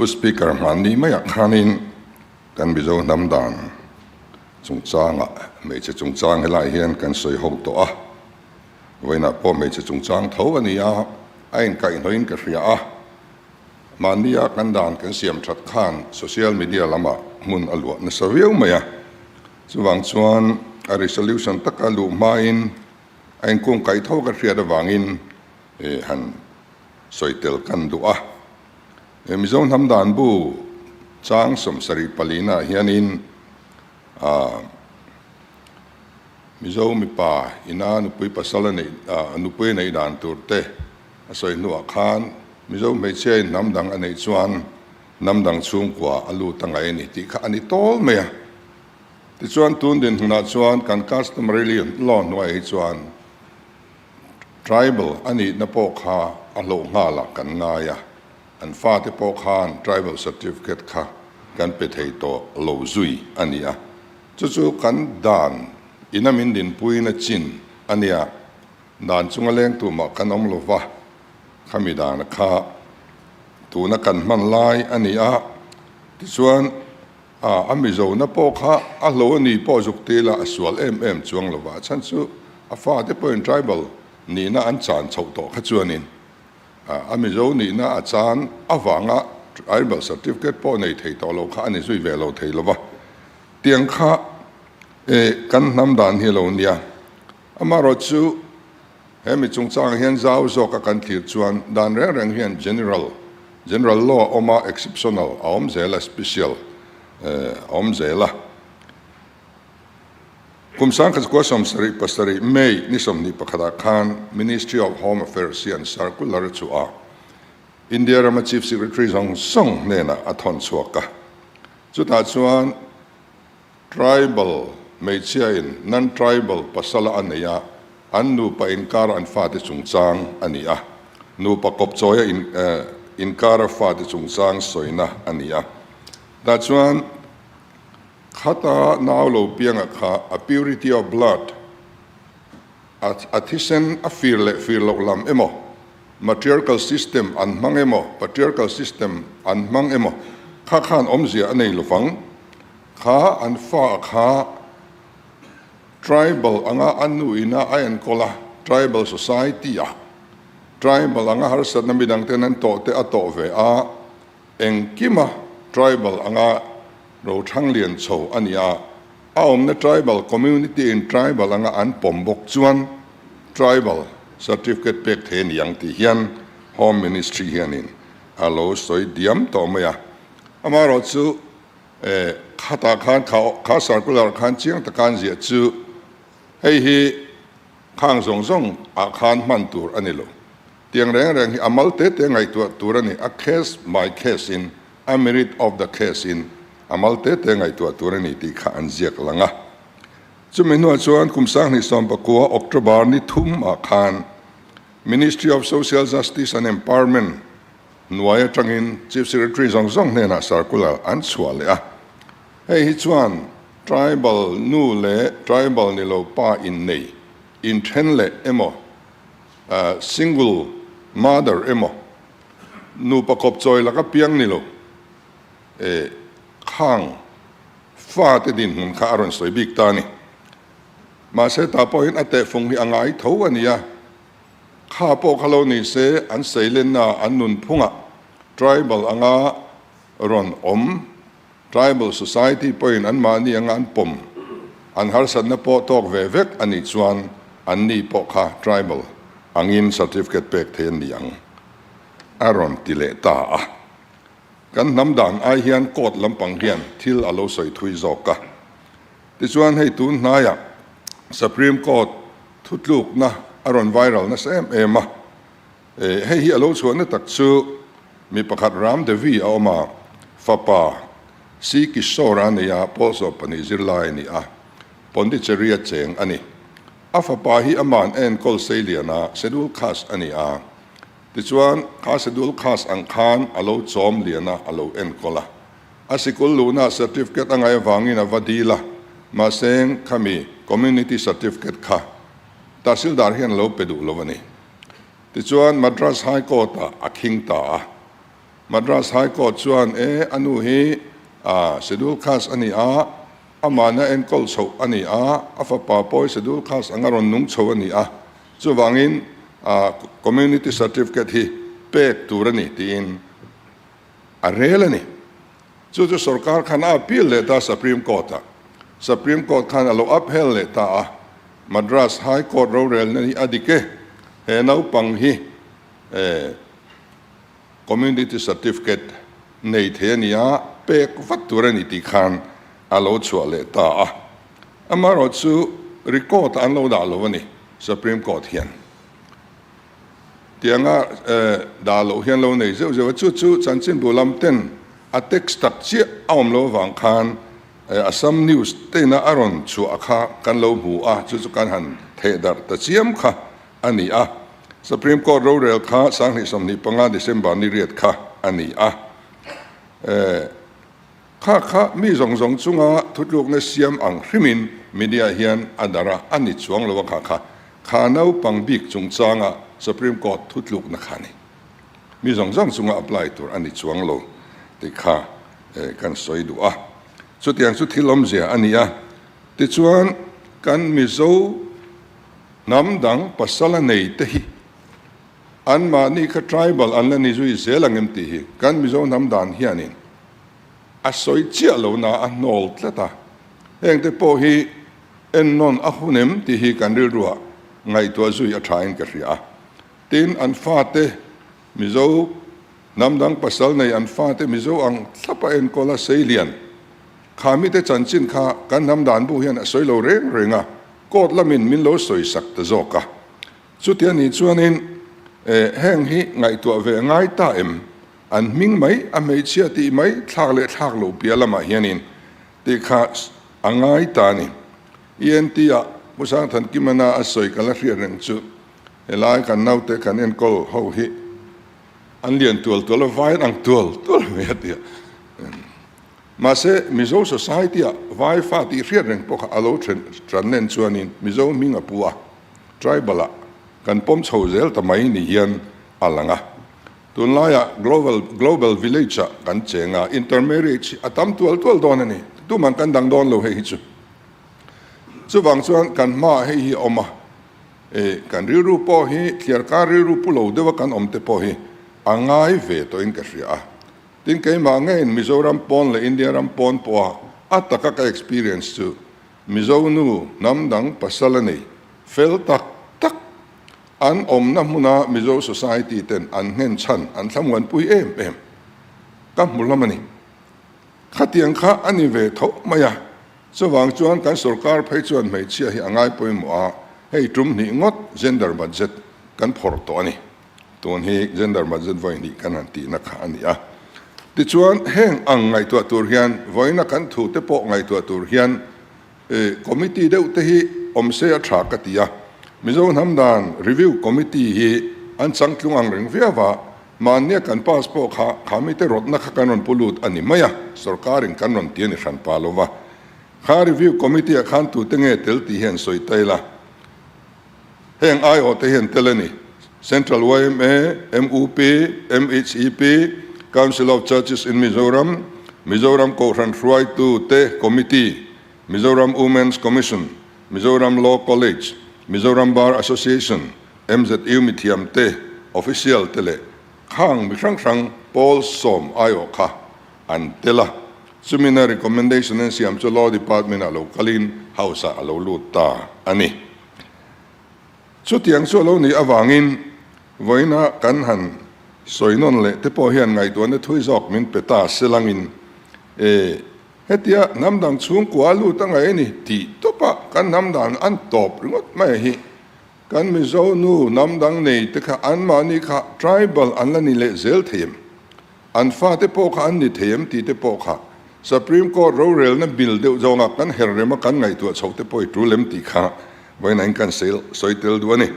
Pu Speaker, hmanni maiah khanin kan Mizo hnam dan chungchangah hmeichhe chungchang helaiah hian kan sawi ho tawh a. Vawiinah pawh hmeichhe chungchang tho a ni a, a inkaihhnawhin ka hria a. Mahnia kan dan kan siam that khan social media lamah hmun a luah nasa viau mai a. Chuvang chuan a resolution taka luh hmain a inkungkaih tho ka hriat avangin han sawi tel kan duh a. Mizo hnam dan bu chang 74 nah hianin Mizo mipa ina nupui pasal a neih nupui a neih dan tur te a sawi hnuah khan Mizo hmeichhia in hnam dang a neih chuan hnam dang chhungkua a lut a ngaih a ni tih kha a ni tawl mai a. Tichuan tun dinhmunah chuan kan customary law hnuaiah hi chuan tribal a nihna pawh kha a hlauh nghalah kan ngai a, an fate pawh khan tribal certificate kha kan pe thei tawh lo zui a ni a. Chu chu kan dan ina min dinpuina chin a nia, dan chunga leng tumah kan awm lo va, khami dana kha tuna kan hman lai a ni a, tichuan a Mizona pawh kha a hlo a ni pawh zuk ti ila a sual em em chuang lo va, a chhan chu a fate pawhin tribal nihna an chan chhoh tawh kha chuanin a Mizo nihna a chan avanga tribal certificate pawh nei thei tawh lo kha a ni zui ve lo thei lo va. Tiang kha e kan hnam dan hi a lo nia. Amaherawh chu he mi chungchangah hian zau zawka kan thlir chuan dan reng reng hian general, general law a awm a, exceptional a awm zel a, special a awm zel a. Kum 1977 May ni 21ah khan Ministry of Home Affairs hian circular a chhuah a, India rama Chief Secretary zawng zawng hnenah a thawn chhuak a. Chutah chuan tribal hmeichhiain non-tribal pasala a nei a, an nupa inkara an fate chungchang a ni a, nupa kawpchawia inkara fate chungchang sawina a ni a. Tah chuan khata nau lo pianga kha a purity of blood, a thisen a fir leh fir loh lam emaw, matriarchal system an hmang emaw, patriarchal system an hmang emaw, kha khan awmzia a nei lovang. Kha an fa kha tribal anga a nu ina a enkawl a, tribal society a tribal anga harsatna midang ten an tawh te a tawh ve a, engkima tribal anga rothang lian chho a ni a, a awmna tribal community in tribal anga an pawm bawk chuan tribal certificate pek thei a ni ang tih hian Home Ministry hianin a lo sawi diam tawh mai a. Amaherawh chu khatah khan kha circular khan chiang taka an ziah chu hei hi khang zawng zawng ah khan hman tur a ni lo. Tiang reng reng hi a mal te te ngaihtuah tur a ni, a case by case in, a merit of the case in a mal te te ngaihtuah tur a ni tih kha an ziak lang a. Chumi hnuah chuan kum 2019 October ni 3 ah khan Ministry of Social Justice and Empowerment hnuai atangin Chief Secretary zawng zawng hnenah circular an chhuah leh a. Hei hi chuan tribal nu leh tribal ni lo pa innei, inthen leh emaw, Single mother emaw, nupa kawpchawi laka piang ni lo, khang fate dinhmun kha a rawn sawi bik ta a ni. Mahse tah pawhin a tehfung hi a ngai tho a nia. Kha pawh kha lo ni se an seilenna an nunphungah tribal anga rawn awm, tribal society pawhin anmahni anga an pawm, an harsatna pawh tawk ve vek a nih chuan anni pawh kha tribal angin certificate pek thei an ni ang, a rawn ti leh ta a. Kan hnam dan ai hian court lampang hian thil a lo sawi thui zawk a. Tichuan hei tun hnaiah Supreme Court thutlukna a rawn viral nasa em em a. Hei hi a lo chhuahna tak chu mi pakhat Ram Devi a awm a, fapa C Kishore a nei a, Paul 12 zirlai a ni a, Pondicherry a cheng a ni. A fapa hi ama'n a enkawl seilian a, Schedule Caste a ni a. Tichuan, kha Schedule Caste ang khan a lo chawm lian a, a lo enkawl a. A sikul luhna certificate a ngaih avangin a va dil a, mahse khami Community Certificate kha Tahsildar hian a lo pe duh lo a ni. Tichuan, Madras High Court-ah a khing ta a. Madras High Court chuan e a nu hi Schedule Caste a ni a, amahna enkawl chhoh a ni a, a fapa pawh hi Schedule Caste anga rawn nung chho a ni a, chuvangin Community Certificate hi pek tur a ni tiin a rel a ni. Chu chu sorkar khan a appeal leh ta Supreme Court ah. Supreme Court khan a lo upheld leh ta a, Madras High Court rorelna hi a dik e, he naupang hi Community Certificate nei thei a ni a, pek vat tur a ni tih khan a lo chhuah leh ta a. Amaherawhchu record ah an lo dah lo a ni Supreme Court hian. Tianga dah loh hian lo nei zeuh zeuh a, chu chu chanchinbu lam ten a text tak chiah a awm lo avang khan Assam News teina a rawn chhuah kha kan lo hmu a, chu chu kan han theh darh ta chiam kha a ni a. Supreme Court rorel kha 2025 December ni riat kha a ni a. Kha kha mi zawng zawng chunga thutlukna siam ang hrimin media hian a darh a, a ni chuang lo a kha kha. Kha naupang bik chungchanga Supreme Court thutlukna kha a ni. Mi zawng zawng chunga apply tur a ni chuang lo tih kha kan sawi duh a. Chutiang chu thil awmzia a ni a. Tichuan kan Mizo hnam dang pasal a nei te hi anmahni kha tribal an la ni zui zel ang em tih hi kan Mizo hnam dan hianin a sawi chiah lo na a hnawl tlat a, hengte pawh hi ennawn a hun em tih hi kan rilruah ngaihtuah zui a thain ka hria a. Tin, an fate Mizo hnam dang pasal nei an fate Mizo ang thlapa enkawl a seilian kha mite chanchin kha kan hnam dan bu hian a sawi lo reng reng a, court lamin min lo sawi sak ta zawk a. Chutia ni chuanin heng hi ngaihtuah ve a ngai ta em? An hming mai, a hmeichhia tih mai, thlak leh thlak lo piah lamah hianin tih kha a ngai ta a ni. ENT ah Pu Sangthankimana a sawi ka la hriat reng chu helai kan naute kan enkawl ho hi an lian tual tual a, vai an ang tual tual mai a ti a. Mahse Mizo society ah vai fa tih hriat reng pawh kha a lo then tan nen chuanin Mizo hming a pu a, tribal ah kan pawm chho zel ta mai ni hian a lang a. Tunlaiah global global village ah kan cheng a, intermarriage hi a tam tual tual dawn a ni. Tumah kan dang dawn lo hei hi chu. Chuvang chuan kan hmaah hei hi a awm a, e kan rilru pawh hi thliarkar rilru pu lo deuha kan awm te pawh hi a ngai ve tawhin ka hria a. Tin keimah ngeiin Mizoram pawn leh India ram pawn pawha a taka ka experience chu Mizo nu hnam dang pasal a nei fel tak tak An awmna hmuna Mizo Society ten an nghen chhan an thlamuanpui em em. Ka hmu lam a ni. Khatiang kha a ni ve tho mai a, chuvang chuan kan sorkar phei chuan hmeichhia hi a ngai pawimawh a, hei tum hnih ngawt gender budget kan phawrh tawh a ni. Tun hi gender budget vawi hnih kan han tihna kha a ni a. Tichuan heng ang ngaihtuah tur hian vawiina kan thute pawh ngaihtuah tur hian Committee deuh te hi awm se a tha ka ti a, Mizo hnam dan Review Committee hi an changtlung ang reng viau a, mahnia kan pass pawh kha kha mite rawtna kha kan rawn pu lut a ni mai a, sorkarin kan rawn ti a ni hran pa lo va. Kha Review Committee ah khan tute nge tel tih hian sawi ta ila, heng aiawh te hian tel a ni, Central yma, mup, MHEP, Council of Churches in Mizoram, Mizoram Kohhran Hruaitu te Committee, Mizoram Women's Commission, Mizoram Law College, Mizoram Bar Association, MZU mithiam te, official te leh khang mi hrang hrang pawl sawm aiawh kha an tel a. Chumina recommendation an siam chu Law Department ah lo kalin House ah a lo lut ta a ni. Chutiang chu a lo nih avangin vawiina kan han sawi nawn leh te pawh hian ngaihtuahna thui zawk min pe ta selangin e hetia hnam dang chhungkua a lut a ngaih a ni tih tawpah kan hnam dan an tawp ringawt mai hi kan Mizo nu hnam dang nei te kha anmahni kha tribal an la ni leh zel thei em? An fate pawh kha an ni thei em tih te pawh kha Supreme Court rorelna bill deuh zawnga kan her rema kan ngaihtuah chhoh te pawh i tul em tih kha vawiin kan sawi tel duh a ni.